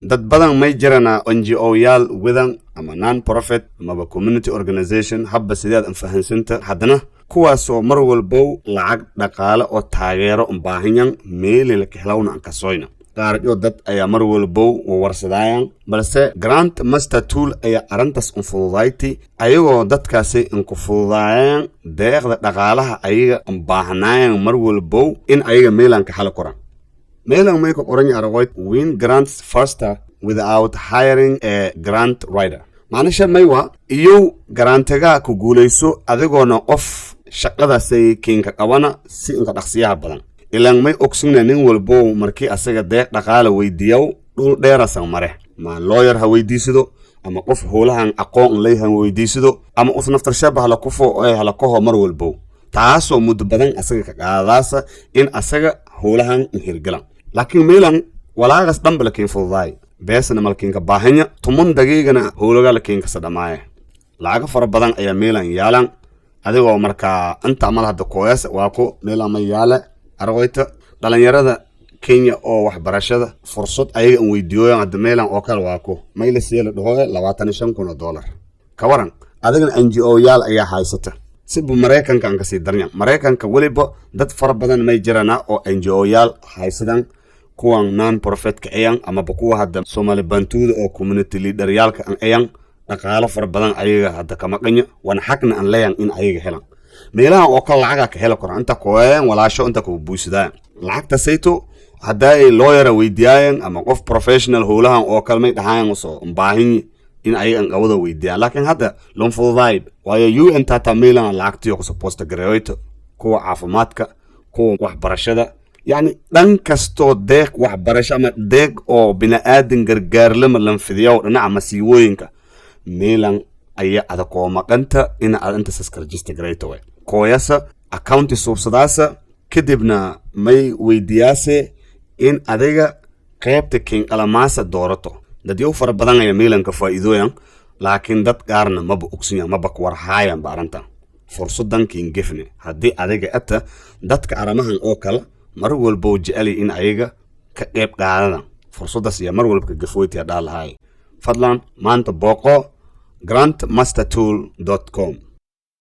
Dad badan may jirana NGO yaal widan ama non profit amaba community organization, habba sideed an fahansanta. Haddana kuwaasoo mar walbow lacag dhaqaale oo taageero un baahanyan, meeli laka helawna an kasoyna. Qaarjo dad ayaa mar walbow wawarsadaayan, balse Grant Master Tool ayaa arrintaas un fududayti, ayagoo dadkaasi inku fududaayaan deeqda dhaqaalaha ayaga un baahnaayan mar walbow in ayaga meelan ka heli koraan. Meelan may ka qoran aragoyd "Win grants faster without hiring a grant writer". Macnisha maywa iyow grantigaa ku guulayso adigoona qof shaqadaasay kiinka qabana si inka dhaqsiyaha badan. Ilaan may ogsugna, nin walbow markii asaga deeq dhaqaala weydiiyaw, dhul dheerasan mare, ma lawyer ha weydiisado ama qof howlahan aqoon ley ha weydiisado ama us naftarshaba hala kufo ee hala kaho mar walbow, taasoo muddo badan asaga ka qaadadaasa in asaga howlahan hirgalan. Laakiin meelan walaaqas dhanba lakiin fududaay, beesna malkiinka baahanya, 10 daqiiqana howlaga lakiinkasa dhamaaye. Lacago fara badan ayaa meelan yaalan. Adigoo markaa inta mal hadda kooyas waa ku meelan ma yaale argoyta dhalinyarada Kenya oo waxbarashada fursad ayaga an weydiiyooyan. Hadda meelan oo kale waa ku mayla siya la dhahoye $25,000. Ka waran adigana NGO yaal ayaa haysata? Siba Maraykanka aan kasii darnya. Maraykanka weliba dad fara badan may jirana oo NGO yaal haysadan, kuwan non profitka ayan amaba kuwa hadda Somali Bantuuda oo community leaderyaalka an ayan. Dhaqaalo fara badan ayaga hadda kama qanyo, wana xaqna an leeyan in ayaga helan. Meelahan oo kale lacagaa ka heli koran, inta kooyayan walaasho inta kuwa buusadaayan lacagta sayto. Hadda ay lawyera weydiiyaayan ama qof professional howlahan oo kale, may dhahayan usoo baahin in ayaga an qawada weydiiyaan. Laakiin hadda loon fududaay, waayo UN tata meelan lacagtiyo kusoo posta gareeyoyto, kuwa caafimaadka, kuwa waxbarashada, yacni dhan kastoo deeq waxbarasho ama deeq oo bini-aadan gargaarlama lanfidiyo dhinaca masiibooyinka, meelan ayaa adakoo maqanta in aad inta saska register garayto way kooyasa accounti suubsadaasa. Kadibna may weydiyaase in adiga qaybta kinqalamaasa doorato. Dadyow fara badan ayaa meelanka faa'iidooyan, laakiin dad qaarna maba ogsinya, maba kuwarhaayan ba arrintan. Fursadan kiingefne haddii adiga ata dadka arrimahan oo kale mar walbo jeceli in ayaga ka qayb qaadadan, fursadaas iyo mar walba ka gafoytiya dhaa lahaay. Fadlan maanta booqo grantmastertool com.